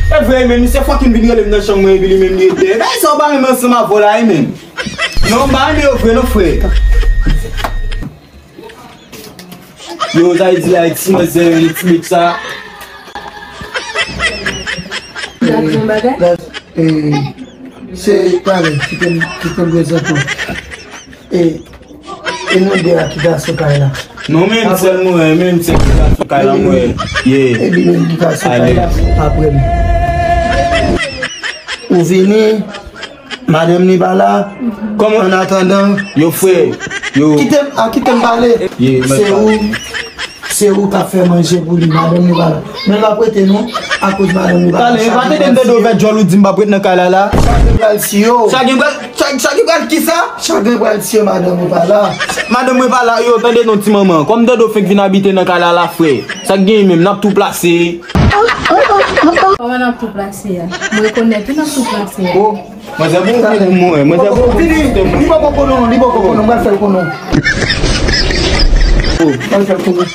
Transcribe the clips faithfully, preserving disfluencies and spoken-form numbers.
E vre, men misye fucking vin rele m nan chanm mwen, epi li menm li ete. Bagay sa w pa renmen ansanm avè w la, wi, men. Non, m pa renmen yo vre, non, frè. Yo, sa vle di la, ti manzè, ti bèt sa. Gade yon bagay. Eh, se talè, kite m, kite m prezante w. E, e nou de a ki gason kay la. Non, men m sèl mwen, men m sèl ki gason kay la, mwen. Ye. E li menm ki gason kay la, apre m. Ou vini, madanm li pa la. Kòman? An atandan, yo, frè, yo. Kite m, a, kite m pale. Ye, se ou. Se ou k ap fè manje pou li, madanm li pa la. Men l ap rete non, akoz madanm li pa la. Talè, e pa tande m tande w fè djòl ou di m p ap ret nan kay la la. Chak gen pral si yo. Chak gen pral, chak, chak gen pral kisa? Chak gen pral si yo, madanm ou pa la. Madanm mwen pa la, yo, tande non ti manman. Kòm tande w fenk vin abite nan kay la la, frè. Sa k genyen menm, n ap tou plase. Kòman n ap tou plase a? Mwen rekonèt ou n ap tou plase a. Oh. Manzè bon pou mwen, manzè bon pou mwen. Li poko konnen, li poko konnen, mwen fè l konnen. Mwen fè l konnen.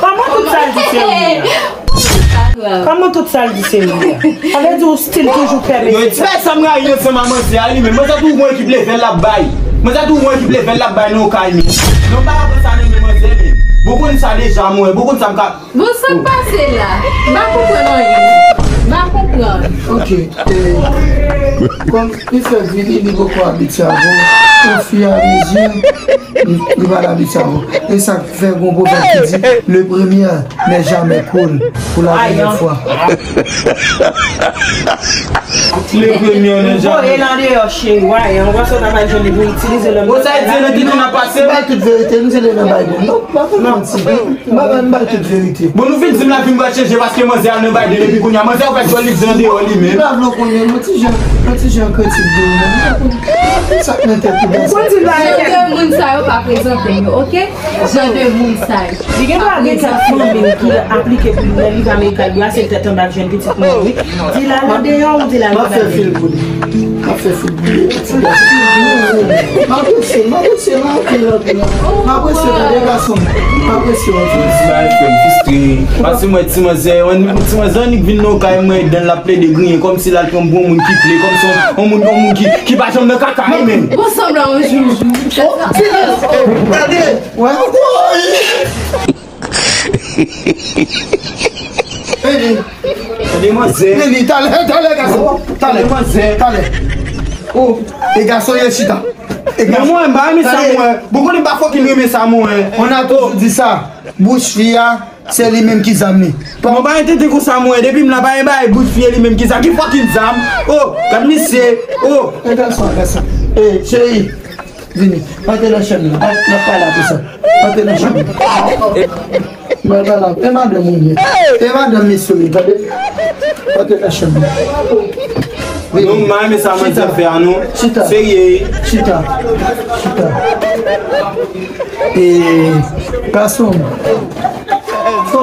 Kòman tout sa l di se li a? Kòman tout sa l di se li a? Sa vle di ou still toujou pèmèt. Yo, ti bagay sa m rayi ansanm a manzè a li menm. Manzè tou gon ekip leve l ap bay. Manzè tou gon ekip leve l ap bay nan kay menm. Non pa apre sa nan men manzè menm. Bon konn sa deja mwen, bon konn sa m ka Bon, sa k pase la? M pa konprann anyen. M pa konprann. Ok, e, kòm li fè vini, li poko abitye avè w. Ofiramezi, li, li pa abitye avè w. E sa k fè gon pwovèb ki di, le premier n'est jamais cool pour la première fois. Le premier n'est jamais. Voye l andeyò, cheri, w a, e anvan sa w ta pral jwenn li pou itilize lòm. Bon, sa vle di nan tèt ou n ap pase. Bay tout verite, nou se le nan bay bon. Non, pa fè manti. M pa, m bay tout verite. Bon, nou fin di m lavi m pral chanje paske manzè al nan bay de depi kounye a. Manzè ou fè djòl li di andeyò li menm. M pa vle w konnen, yon ti jan, yon ti jan kritik de ou menm. Sa k nan tèt ou, gason. Jan de moun sa yo pa prezante m yo, oke? Jan de moun sa yo. Li gen dwa gen kèk fanmi ki aplike pou li nan liv Amerika, li brase l tèt anba, l jwenn pitit mwen, wi. Di l al andeyò, ou di l al nan bay de. M ap fè fil pou li. M ap fè fil pou li. M apresye, m apresye l anpil, anpil. M apresye tande gason m. M apresye w anpil. Ti bagay frè m, fistre. Pase mwen ti manzè, yon ti manzè annik vin nan kay mwen, dan l ap plede griyen kòmsi l al pran bon moun ki ple, kòmsi yon, yon moun, yon moun ki, ki pa janm nan kaka li menm. Bon, sanble yon joujou. Oh, silans! Oh, gade! Wè ankò! Vini. Tande manzè. Vini, talè, talè, gason. Talè, manzè. Talè. Oh, e gason ye chita. E gason. Mwen, m pa renmen sa, mwen. Bon, konnen m pa fucking renmen sa, mwen. On a toujours dit ça. Bouch fi a, se li menm ki zam li. Mwen pa gen tenten konsa, mwen. Depi m la, pa gen bagay bouch fi e li menm ki zam. Ki fucking zam? Oh, gad misye. Oh. E gason, gason. E, cheri. Vini, antre nan chanm nan. N ap, n ap pale apre sa. Antre nan chanm nan. Mwen pale apre. E madanm ou ye. E madanm mesye ou ye, tande? Antre nan chanm nan. Vini. Nou, m pa renmen sa manzè fè a, non. Chita. Serye. Chita. Chita. E, gason. Fò,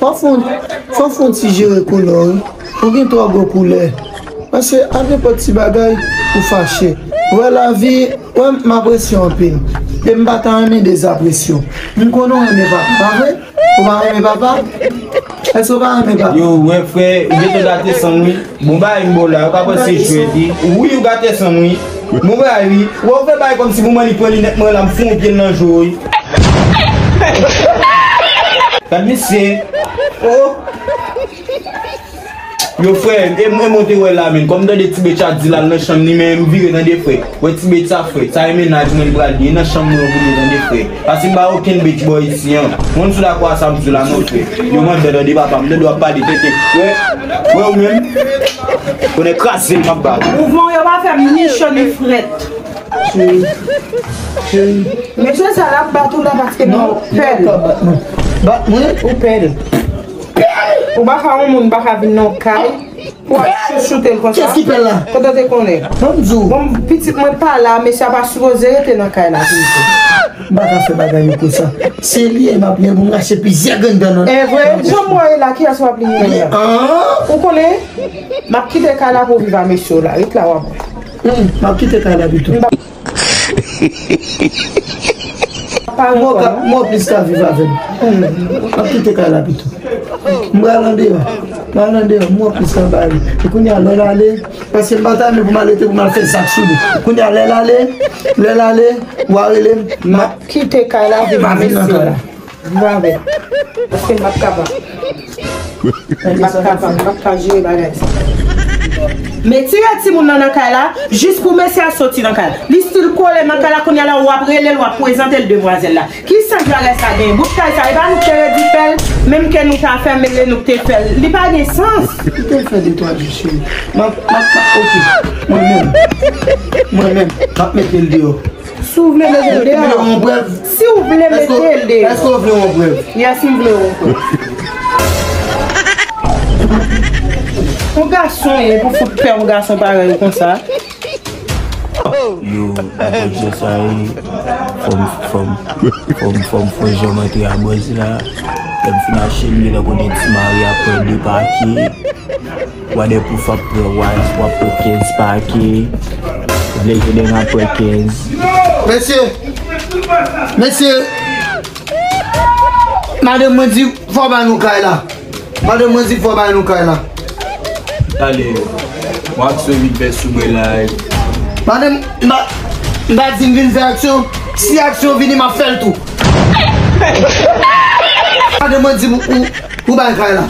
fò fon, fò fon ti jere koulè w, wi. Ou gen twò gwo koulè. Paske a nenpòt ti bagay, ou fache. Wè lavi, wè m apresye w anpil. E m pa ta renmen dezapresye w. M konnen w renmen papa, pa vre? Ou pa renmen papa? Èske w pa renmen papa? Yo, wè frè, ou gentan gate san m wi. Bon bagay m ba w la, yo ka panse jwèt wi. Wi, ou gate san m wi. Bon bagay wi. Wè, ou fè bagay kòmsi pou mwen li pran linèt mwen la, m fon pye l nan je w wi. Gad misye. Oh. Yo frè, e mwen monte wè la menm. Kòm tande ti bèt sa di l al nan chanm li, men m vire tande frè. Wè ti bèt sa frè. Sa e mennaj mwen li pral ye nan chanm mwen pou li tande frè. Paske m pa okenn bèt bò isi an. Mwen m sou dakò a sa m di w la non frè. Yo mande tande papa m tande w ap pale tenten. Wè, wè ou menm. Konnen kraze m ap ba. Mouvman yo pa fè m ni cho ni frèt. Cheri, cheri. Mesye sa l ap bat ou la paske non, ou pè l. Bat mwen? Ou pè l. Ou pa ka yon moun pa ka vin nan kay. Ou ap chouchoute l konsa. Kiyès ki pè l la? Kote w te konnen? Ban m di w. Bon, pitit mwen pa la, mesye a pa sipoze rete nan kay la toujou. M pa ka fè bagay yo konsa. Se li e m ap liye pou m rache plizyè grenn dan nan. E vre, jan m wè la, kiyès w ap liye la? Ou konnen? M ap kite kay la pou w viv a mesye w la. Ret la w ap wè. M ap kite kay la pito. Mwen plis ka viv avè m. M ap kite kay la pito. M pral andeyò. M pral andeyò. M wè plis anba li. E kounye a, lè l ale, paske m pa ta renmen pou m al rete pou m al fè zak sou li. Kounye a, lè l ale, lè l ale, w a rele m. M ap kite kay la, vin nan kay la. Vin avè m. Paske m p ap kapab. M p ap kapab, m p ap ka jere bagay sa. Retire timoun nan nan kay la, jis pou mesye a soti nan kay la. Li still kole nan kay la, kounye a la, w ap rele l, w ap prezante l demwazèl la. Kisa bagay sa genyen? Bout kay sa, e pa nou ki te redi fè l, menm ke nou ta fèmen l e nou ki te fè l. Li pa gen sans. Kite l fè de twa jou, cheri. M ap, m ap, m ap, oke. Mwen menm. Mwen menm. M ap mete l deyò. Si w vle mete l deyò. Ou vle yon prèv? Si w vle mete l deyò. Èske w vle yon prèv? Yes, m vle yon prèv. Yon gason ye pou fout pè yon gason parèy ou konsa. Yo, apre sa, fò m, fò m, fò m, fò m fè jan m antre a bòz la. Lè m fin achte m, gen nan kote ti mari ap pran de pake. Wadèpouf ap pran, w ap pran kenz pake. Vle jwenn ap pran kenz. Mesye! Mesye! Madanm mwen di fò ba nou kay la. Madanm mwen di fò ba nou kay la. Tande, w ap sou vin fè sou mwen la. Madanm, m pa, m pa di m vin fè aksyon. Si aksyon vini, m ap fè l tou. Madanm mwen di m ou, ou bay kay la.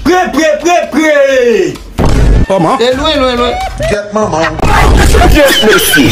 Pre, pre, pre, pre! Kòman? E lwen, lwen, lwen. Gèt manman w. Gèt mesye.